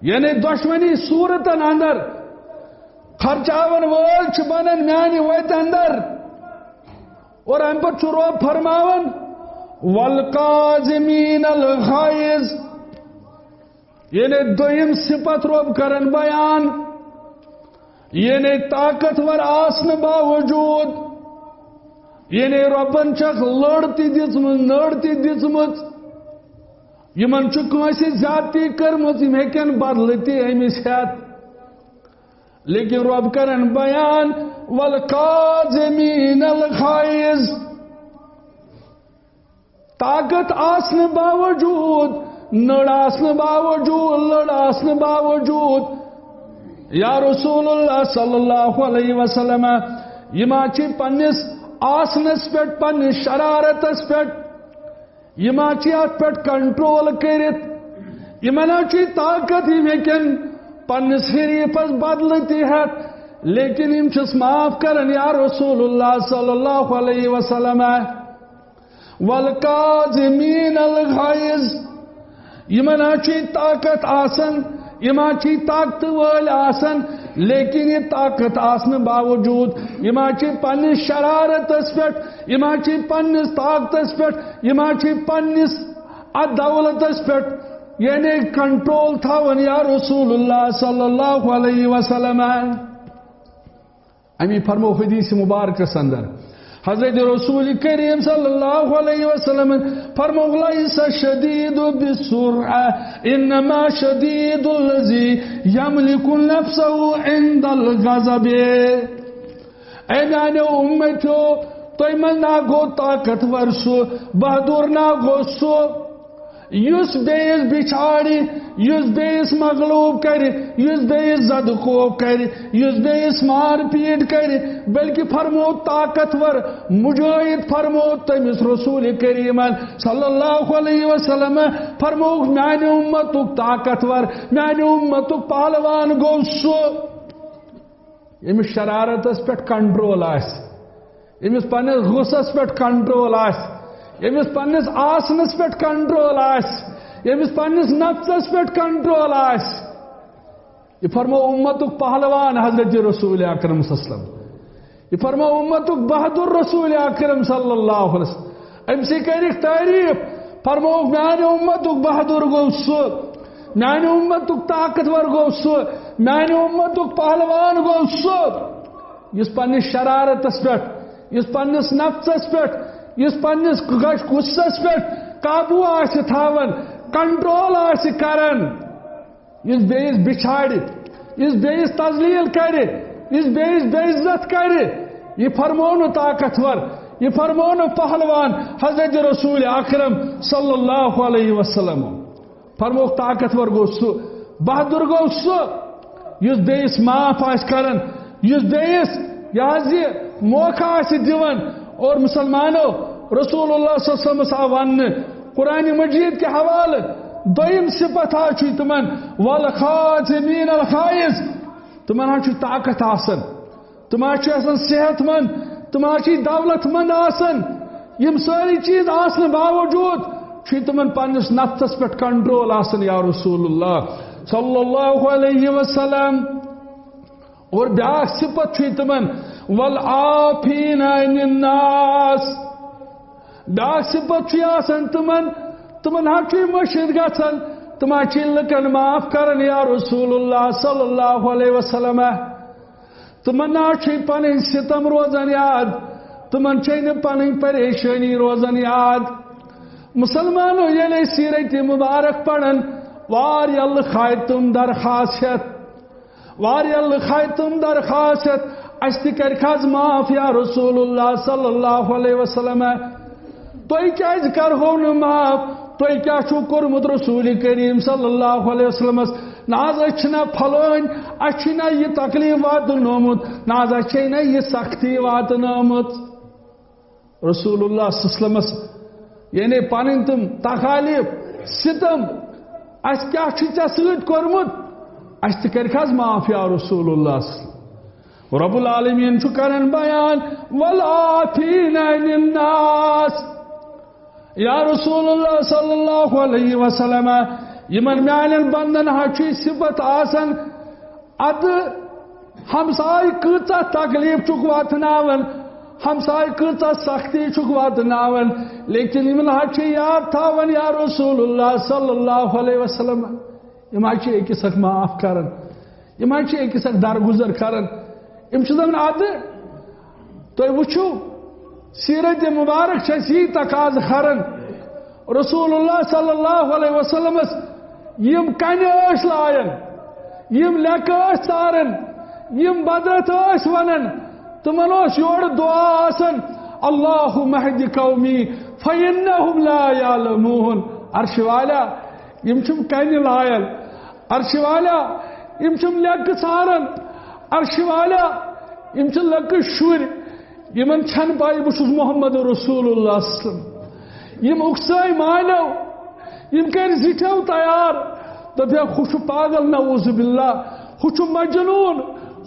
یعنی دشمنی صورتن اندر خرچاون وٲلۍ چھِ بنان میانہِ وتہِ اندر۔ اور امہِ پتہٕ چھُ رب فرماوان، والکاظمین الغیظ۔ یعنی دوٚیِم صفت رب کرن بیان، یعنی طاقتور آسنہٕ باوجود، یعنی ربن چھکھ لٔڑ تہِ دِژمٕژ، نٔڑ تہِ دِژمٕژ۔ یِمن چھُ کٲنٛسہِ زیادتی کٔرمٕژ، یِم ہیٚکن بدلہٕ تہِ أمِس ہٮ۪تھ۔ لیکن رب کرن بیان، والکاظمین الغیظ۔ طاقت آسنہٕ باوجود، نٔڑ آسنہٕ باوجود، لٔڑ آسنہٕ باوجود، یا رسول اللہ صلی اللہ علیہ وسلم، یِم ہا چھِ پننِس آسنس پٮ۪ٹھ، پننِس شرارتس پٮ۪ٹھ، یِم ہا چھِ اتھ پٮ۪ٹھ کنٹرول کٔرِتھ، یِمن ہا چھِ طاقت، یِم ہیٚکن پننِس حریفس بدلہٕ تہِ ہٮ۪تھ، لیکن یِم چھِس معاف کران، یا رسول اللہ صلی اللہ علیہ وسلم۔ والکاظمین الغیظ۔ یِمن ہا چھُ یہِ طاقت آسان، یِم ہا چھِ یہِ طاقتہٕ وٲلۍ آسان، لیکن یہِ طاقت آسنہٕ باوجوٗد یِم ہا چھِ پننِس شرارتس پٮ۪ٹھ، یِم ہا چھِ پننِس طاقتس پٮ۪ٹھ، یِم ہا چھِ پننِس اتھ دولتس پٮ۪ٹھ، یعنی کنٹرول تھاوان، یا رسول اللہ صلی اللہ علیہ وسلم۔ امی فرمو حدیث مبارکس اندر، حضرت رسول کریم صلی اللہ علیہ وسلم فرمو، "لیس الشدید بالسرعة، انما الشدید الذی یملک نفسه عند الغضب۔" اے میانیو امتیو، تُہۍ منٛز نا گوٚو طاقتور سُہ، بہادر نا گوٚو سُہ، یُس بیٚیِس بِچھاڑِ، یُس بیٚیِس مغلوب کرِ، یُس بیٚیِس زدٕ کوب کرِ، یُس بیٚیِس مار پیٖٹ کرِ، بلکہِ فرمو طاقتور مجاہد، فرمو تٔمِس رسول کریمن صلی اللہ علیہ وسلم، فرمو میانہِ امتُک طاقتور، میانہِ امتُک پہلوان گوٚو سُہ، ییٚمِس شرارتس پٮ۪ٹھ کنٹرول آسہِ، ییٚمِس پننِس غصس پٮ۪ٹھ کنٹرول آسہِ، ییٚمِس پننِس آسنس پٮ۪ٹھ کنٹرول آسہِ، ییٚمِس پننِس نفسس پٮ۪ٹھ کنٹرول آسہِ۔ یہِ فرمو امتُک پہلوان حضرت رسول اکرم صلی اللہ علیہ وسلم۔ یہِ فرمو امتُک بہادر رسول اکرم صلی اللہ علیہ وسلم۔ أمۍ سٕے کٔرِکھ تعریف، فرمووُکھ، "میانہِ امتُک بہادر گوٚو سُہ، میانہِ امتُک طاقتور گوٚو سُہ، میانہِ امتُک پہلوان گوٚو سُہ، یُس پننِس شرارتس پٮ۪ٹھ، یُس پننِس نفسس پٮ۪ٹھ، یُس پننِس غش غصس پٮ۪ٹھ قابو آسہِ تھاوان، کنٹرول آسہِ کران۔" یُس بیٚیِس بِچھاڑِ، یُس بیٚیِس تذلیل کرِ، یُس بیٚیِس بے عزت کرِ، یہِ فرموو نہٕ طاقتور، یہِ فرموو نہٕ پہلوان حضرت رسول اکرم صلی اللہ علیہ وسلم۔ فرمووُکھ، طاقتور گوٚو سُہ، بہادر گوٚو سُہ، یُس بیٚیِس معاف آسہِ کران، یُس بیٚیِس یہِ حظ یہِ موقع آسہِ دِوان۔ اور مسلمانو، رسول اللہ صلی اللہ علیہ وسلمس آو وننہٕ قرآن مجید کہِ حوالہٕ، دوٚیِم صفت حظ چھُ تِمن، "والکاظمین الغیظ"، تِمن حظ چھُ طاقت آسان، تِم حظ چھِ آسان صحت مند، تِم حظ چھِ دولت مند آسان۔ یِم سٲری چیٖز آسنہٕ باوجوٗد چھُ تِمن پننِس نفسس پٮ۪ٹھ کنٹرول آسان، یا رسول اللہ صلی اللہ علیہ وسلم۔ اور بیاکھ صفت چھُ تِمن، "والعافین عن الناس"۔ بیاکھ صفت چھُ آسان تِمن، تِمن حظ چھُ مٔشِتھ گژھان، تِم حظ چھِ لُکن معاف کران، یا رسول اللہ صلی اللہ علیہ وسلم۔ تِمن نہ حظ چھُ پنٕنۍ ستم روزان یاد، تِمن چھے نہٕ پنٕنۍ پریشٲنی روزان یاد۔ مسلمانو، ییٚلہِ أسۍ سیرت مبارک پرن، واریاہ لُکھ آے تِم درخواست ہٮ۪تھ، واریاہ لُکھ آے تِم درخواست ہٮ۪تھ، "اسہِ تہِ کرِ حظ معاف یا رسول اللہ صلی اللہ علیہ وسلم، تُہۍ کیازِ کرہو نہٕ معاف؟ تُہۍ کیاہ چھُو کوٚرمُت رسول کریم صلی اللہ علیہ وسلمس؟ نہ حظ، أسۍ چھِنہ پھلٲنۍ، اسہِ چھِنہ یہِ تکلیف واتنومُت، نہ حظ، اسہِ چھے نہ یہِ سختی واتنٲمٕژ۔" رسول اللہ صلی اللہ علیہ وسلمس، یعنی پنٕنۍ تِم تکالیف، ستم، اسہِ کیاہ چھُ ژےٚ سۭتۍ کوٚرمُت؟ اسہِ تہِ کرِ حظ معاف یا رسول اللہ صلی اللہ علیہ وسلم۔ رب العالمین چھُ کران بیان، "والعافین عن الناس"۔ یا رسول اللہ صلی اللہ علیہ وسلم، یِمن میانٮ۪ن بندن حظ چھُ یہِ صفت آسان، ادٕ ہمسایہِ کۭژاہ تکلیف چھُکھ واتناوان، ہمسایہِ کۭژاہ سختی چھُکھ واتناوان، لیکن یِمن حظ چھِ یاد تھاوان، یا رسول اللہ صلی اللہ علیہ وسلم، یِم حظ چھِ أکِس اکھ معاف کران، یِم حظ چھِ أکِس اکھ درگُزر کران۔ یِم چھِ دپان، ادٕ تُہۍ وٕچھِو، سیرت مبارک چھِ اَسہِ یی تقاضہٕ کران۔ رسول اللہ صلی اللہ علیہ وسلمس یِم کنہِ ٲسۍ لایان، یِم لیٚکہٕ ٲسۍ ژاران، یِم بدرت ٲسۍ ونان، تِمن اوس یورٕ دعا آسان، "اللہم اہد قومی فانہم لا یعلمون"۔ عرش والا، یِم چھِم کنہِ لایان۔ عرش والا، یِم چھِم لیٚکہٕ ژھاران۔ عرش والا، یِم چھِ لۄکٕٹۍ شُرۍ، یِمن چھَنہٕ پَے بہٕ چھُس محمد رسول اللہ صلی اللہ علیہ وسلم۔ یِم اُکسٲے مالیو، یِم کٔرۍ زِٹھیو تیار، دوٚپُکھ، "ہُہ چھُ پاگل، نعوذ باللہ، ہُہ چھُ مجنوٗن،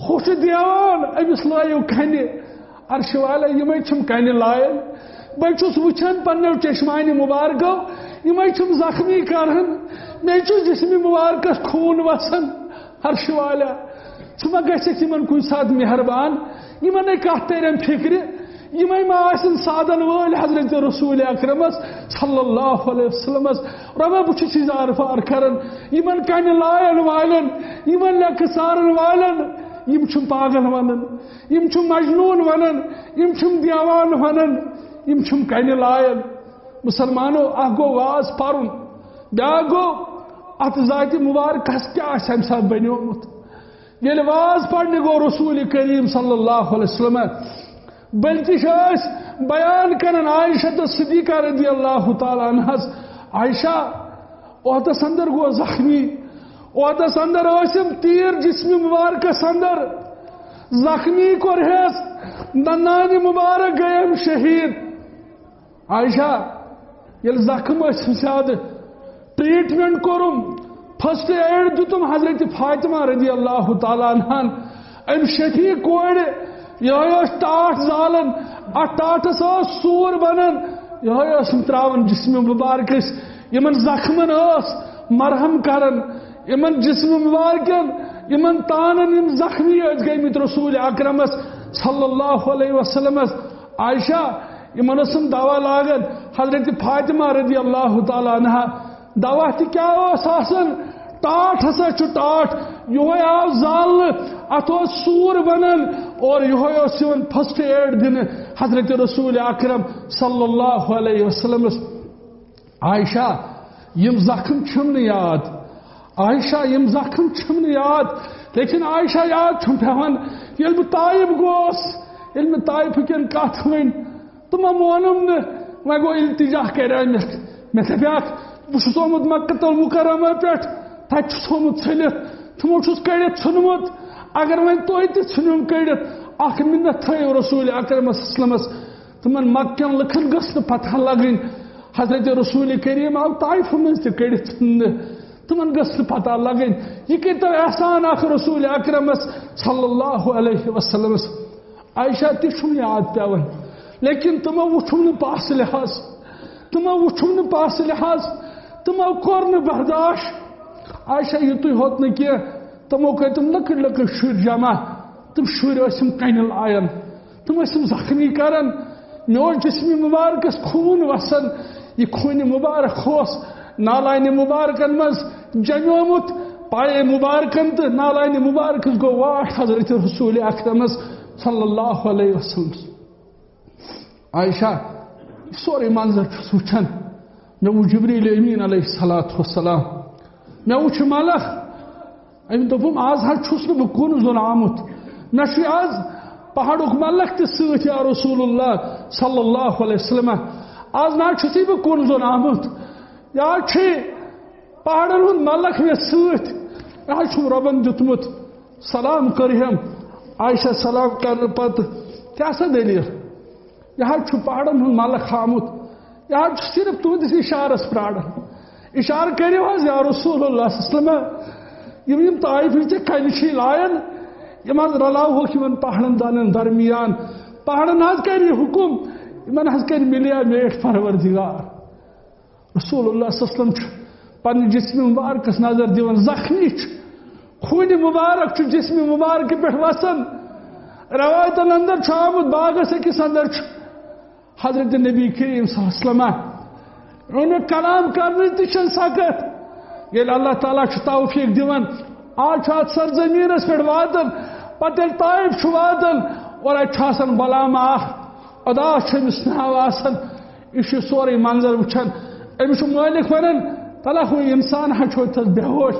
ہُہ چھُ دیوان، أمِس لٲیِو کَنہِ۔" عرش والا، یِمے چھِم کَنہِ لایان۔ بہٕ چھُس وٕچھان پننیو چشمانہِ مبارکو، یِمے چھِم زخمی کران، مےٚ چھُ جسمِ مبارکس خوٗن وسان۔ عرشہِ والیا، ژٕ ما گژھکھ یِمن کُنہِ ساتہٕ مہربان؟ یِمنے کتھ ترن فکرِ؟ یِمے ما آسن سادن وٲلۍ حضرت رسول اکرمس صلی اللہ علیہ وسلمس؟ رۄبا، بہٕ چھُس اظہار فار کران یِمن کنہِ لایَن والٮ۪ن، یِمن لیٚکہٕ ژارن والٮ۪ن۔ یِم چھِم پاگل ونان، یِم چھِم مجنون ونان، یِم چھِم دیوان ونان، یِم چھِم کنہِ لایَن۔ مسلمانو، اکھ گوٚو واز پرُن، بیاکھ گوٚو اتھ ذاتِ مبارکس کیٛاہ آسہِ امہِ ساتہٕ بنیومُت۔ ییٚلہِ واز پرنہِ گوٚو رسول کریم صلی اللہ علیہ وسلم، بلکہ چھِ أسۍ بیان کران عائشہ تہٕ صدیقہ رضی اللہ تعالیٰ عنہس، عائشہ، عہدس اندر گوٚو زخمی، عہدس اندر ٲسِم تیٖر جسمِ مبارکس اندر، زخمی کوٚرہس، دندانِ مبارک گٔیم شہید۔ عائشہ، ییٚلہِ زخم ٲسِم زیادٕ، ٹریٹمنٹ کوٚرُم، فرسٹ ایڈ دیُتُم حضرت فاطمہ رضی اللہ تعالیٰ عنہن۔ أمۍ شفیع کورِ، یِہوٚے ٲس ٹاٹھ زالان، اَتھ ٹاٹھس ٲس سوٗر بنان، یِہوٚے ٲسٕم ترٛاوان جسمِ مبارکس۔ یِمن زخمن ٲس مرہم کران، یِمن جسمِ مبارکن، یِمن تانن، یِم زخمی ٲسۍ گٔمٕتۍ رسول اکرمس صلی اللہ علیہ وسلمس۔ عائشہ، یِمن ٲسٕم دوا لاگان۔ حضرت فاطمہ رضی اللہ تعالیٰ عنہا، دوا تہِ کیٛاہ اوس آسان؟ ٹاٹھ ہسا چھُ ٹاٹھ، یِہوٚے آو زالنہٕ، اتھ اوس سوٗر بنان اور یِہوٚے اوس یِوان فرسٹ ایڈ دِنہٕ حضرت رسول اکرم صلی اللہ علیہ وسلمس۔ عائشہ، یِم زخم چھِم نہٕ یاد، عائشہ، یِم زخم چھِم نہٕ یاد، لیکن عائشہ یاد چھُم پٮ۪وان، ییٚلہِ بہٕ طائف گوس، ییٚلہِ مےٚ طائفہٕ کٮ۪ن کتھ ؤنۍ، تہٕ مہ مونُم نہٕ، وۄنۍ گوٚو التجا کرے مےٚ۔ مےٚ دپیاکھ، بہٕ چھُس آمُت مکہ المکرمہ پٮ۪ٹھ، تتہِ چھُس آمُت ژھٔنِتھ، تِمو چھُس کٔڑِتھ ژھُنمُت۔ اگر وۄنۍ تُہۍ تہِ ژھٕنِوم کٔڑِتھ، اکھ مِنت تھٲیِو رسول اکرمس صلی اللہ علیہ وسلمس۔ تِمن مکہ کٮ۪ن لُکن گٔژھ نہٕ پتہ لگٕنۍ حضرت رسول کریم آو طائفہٕ منٛز تہِ کٔڑِتھ ژھٕننہٕ۔ تِمن گٔژھ نہٕ پتہ لگٕنۍ، یہِ کٔرۍ تو احسان اکھ رسول اکرمس صلی اللہ علیہ وسلمس۔ عائشہ تہِ چھُم یاد پٮ۪وان، لیکن تِمو وُچھُم نہٕ پاسہٕ لحاظ، تِمو وُچھُم نہٕ پاسہٕ لحاظ، تِمو کوٚر نہٕ برداشت۔ عائشہ، یِتُے ہوت نہٕ کینٛہہ، تِمو کٔرۍ تِم لۄکٕٹۍ لۄکٕٹۍ شُرۍ جمع، تِم شُرۍ ٲسِم کنہِ لایان، تِم ٲسِم زخمی کران۔ مےٚ اوس جسمِ مبارکس خوٗن وسان، یہِ خوٗنِ مبارک اوس نالانِ مبارکن منٛز جمیومُت۔ پایے مبارکن تہٕ نالانِ مبارکس گوٚو واٹھ حضرت رسول اکرمس صلی اللہ علیہ وسلم۔ عائشہ، یہِ سورُے منظر چھُس وٕچھان، مےٚ وُچھ جبریل امین علیہ الصلوۃ والسلام، مےٚ وُچھ ملک۔ أمۍ دوٚپُم، "آز حظ چھُس نہٕ بہٕ کُن زوٚن آمُت، مےٚ چھُ آز پہاڑُک ملک تہِ سۭتۍ، یا رسول اللہ صلی اللہ علیہ وسلم، آز نہ حظ چھُسٕے بہٕ کُن زوٚن آمُت، یا چھُ پہاڑن ہُنٛد ملک مےٚ سۭتۍ، مےٚ حظ چھُم رۄبن دیُتمُت۔" سلام کٔرہم۔ عائشہ سلام کرنہٕ پتہٕ، "کیٛاہ سا دٔلیٖل؟ یہِ حظ چھُ پہاڑن ہُنٛد ملک آمُت، یہِ حظ چھُ صرف تُہنٛدِس اشارس پراران۔ اشارٕ کٔرِو حظ یا رسول اللہ صلی اللہ علیہ وسلم، یِم، یِم طائفٕکۍ ژےٚ کنہِ چھِ لایان، یِم حظ رلاوہوکھ یِمن پہاڑن دۄنن درمیان، پہاڑن حظ کرِ یہِ حکم، یِمن حظ کرِ ملیا میٹھ پروردگار۔" رسول اللہ صلی اللہ علیہ وسلم چھُ پننہِ جسمِ مبارکس نظر دِوان، زخمی چھُ، خوٗنہِ مبارک چھُ جسمِ مبارکہِ پٮ۪ٹھ وسان۔ روایتن اندر چھُ آمُت، باغس أکِس اندر چھُ حضرت نبی کریم صلی اللہ علیہ وسلم۔ اَمیُک کلام کرنٕچ تہِ چھَنہٕ سخت۔ ییٚلہِ اللہ تعالیٰ چھُ توفیق دِوان، آز چھُ اتھ سرزمینس پٮ۪ٹھ واتان، پتہٕ ییٚلہِ طائف چھُ واتان، اور اتہِ چھُ آسان غلام اکھ، ادا چھُ أمِس ناو آسان، یہِ چھُ سورُے منظر وٕچھان۔ أمِس چھُ مٲلِک وَنان، "تَلہ، ہُہ اِنسان ہا چھُ تَتھ بے ہوش،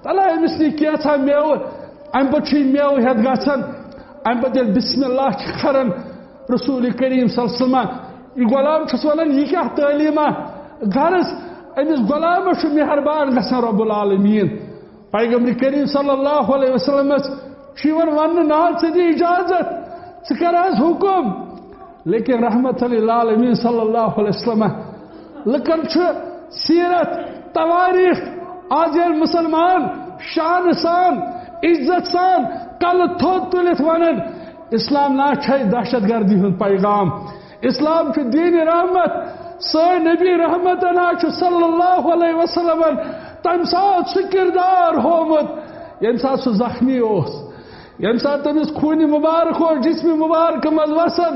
تَلہ، أمِس نی کینٛژھا مٮ۪وٕ۔" اَمہِ پَتہٕ چھُ یہِ مٮ۪وٕ ہٮ۪تھ گژھان۔ اَمہِ پَتہٕ ییٚلہِ بسم اللہ چھِ کَران، رسول کریم صلی اللہ علیہ وسلم، یہِ غلام چھُس وَنان، "یہِ کیٛاہ تعلیٖما؟" غرض، أمِس غلامَس چھُ مہربان گژھان رب العالمین۔ پیغمبر کریم صلی اللہ علیہ وسلمس چھُ یِوان وننہٕ، "نہ، ژٕ دِ اجازت، ژٕ کر حظ حکم۔" لیکن رحمت للعالمین صلی اللہ علیہ وسلم لکن چھُ سیرت، تواریخ، آز ییٚلہِ مسلمان شان سان، عزت سان، کلہٕ تھوٚد تُلِتھ ونان، "اسلام نہ چھے دہشت گردی ہُنٛد پیغام، اسلام چھُ دین رحمت۔ سٲنۍ نبی رحمتن ہا چھُ صلی اللہ علیہ وسلمن تمہِ ساتہٕ سُہ کردار ہوومُت، ییٚمہِ ساتہٕ سُہ زخمی اوس، ییٚمہِ ساتہٕ تٔمِس خوٗنہِ مُبارک اوس جسمِ مُبارک منٛز وسان،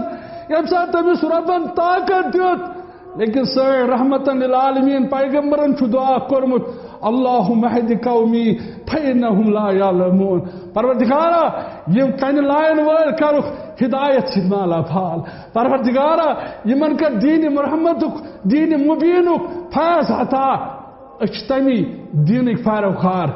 ییٚمہِ ساتہٕ تٔمِس رۄبن طاقت دیُت۔ لیکن سٲنۍ رحمتن للعالمین پیغمبرن چھُ دعا کوٚرمُت، اللہم اہد قومی فانہم لا یعلمون۔ پروردگارا، یِم کنہِ لایَن وٲلۍ کرُکھ ہدایت سۭتۍ مالا مال۔ پروردگارا، یِمن کر دین محمدُک، دین مبینُک فیض عطا۔ أسۍ چھِ تَمی دیٖنٕکۍ پیروکار،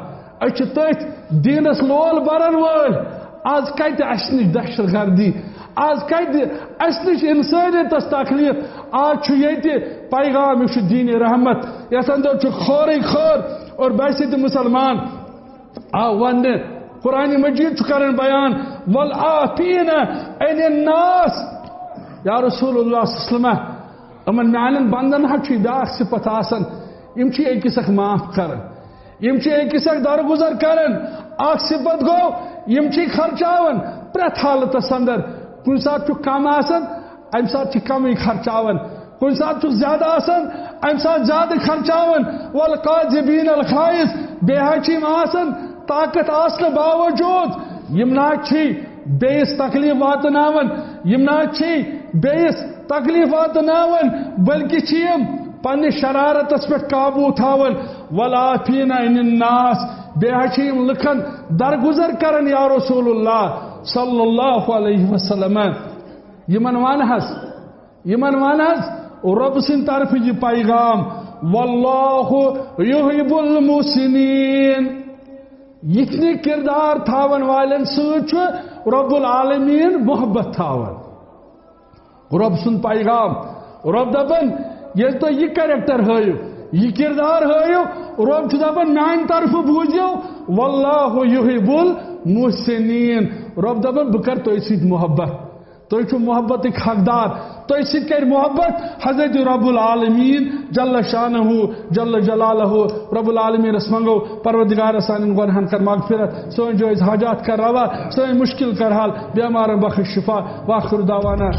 أسۍ چھِ تٔتھۍ دیٖنَس لول بَرَن وٲلۍ۔ آز کَتہِ اَسہِ نِش دہشت گردی؟ آز کَتہِ اَسہِ نِش اِنسٲنیتَس تکلیٖف؟ آز چھُ ییٚتہِ پیغام، یہِ چھُ دیٖنِ رحمت، یَتھ اندر چھُ خٲرٕے خٲر اور بحیثیت مُسلمان۔ آ وَننہٕ، قرآن مجید چھُ کران بیان، والعافین عن الناس۔ یا رسول اللہ صلی اللہ علیہ وسلم، یِمن میانٮ۪ن بندن حظ چھُ بیاکھ صفت آسان، یِم چھِ أکِس اکھ معاف کران، یِم چھِ أکِس اکھ درگُزر کران۔ اکھ صفت گوٚو، یِم چھِ خرچاوان پرٛٮ۪تھ حالتس اندر۔ کُنہِ ساتہٕ چھُ کم آسان، امہِ ساتہٕ چھِ کمٕے خرچاوان، کُنہِ ساتہٕ چھُ زیادٕ آسان، امہِ ساتہٕ زیادٕ خرچاوان۔ والقاذبین الغیظ، بیٚیہِ حظ چھِ یِم آسان طاقت آسنہٕ باوجود، یِم نہ حظ چھِ بیٚیِس تکلیف واتناوان، یِم نہ حظ چھِ بیٚیِس تکلیف واتناوان، بلکہ چھِ یِم پننہِ شرارتس پٮ۪ٹھ قابو تھاوان۔ والعافین عن الناس، بیٚیہِ حظ چھِ یِم لُکن درگُزر کران، یا رسول اللہ صلی اللہ علیہ وسلم۔ یِمن ون حظ، یِمن ون حظ رۄب سٕنٛدِ طرفہٕ یہِ پیغام، واللہ یحب المحسنین۔ یِتھنہِ کردار تھاون والٮ۪ن سۭتۍ چھُ رب العالمین محبت تھاوان۔ رۄب سُنٛد پیغام، رۄب دپان، ییٚلہِ تُہۍ یہِ character ہٲیِو، یہِ کردار ہٲیِو، رۄب چھُ دپان، میانہِ طرفہٕ بوٗزِو، واللہ یحب المحسنین۔ رۄب دپان، بہٕ کرٕ تۄہہِ سۭتۍ محبت۔ تُہۍ چھِو محبتٕکۍ حقدار۔ تۄہہِ سۭتۍ کرِ محبت حضرت رب العالمین جل شانہ، جل جلالہ۔ رب العالمینس منگو، پروردگار سانٮ۪ن گۄنہن کر مغفرت، سٲنۍ جٲیز حاجات کر روا، سٲنۍ مشکل کر حل، بیمارن بخش شفا۔ واخر دعوانا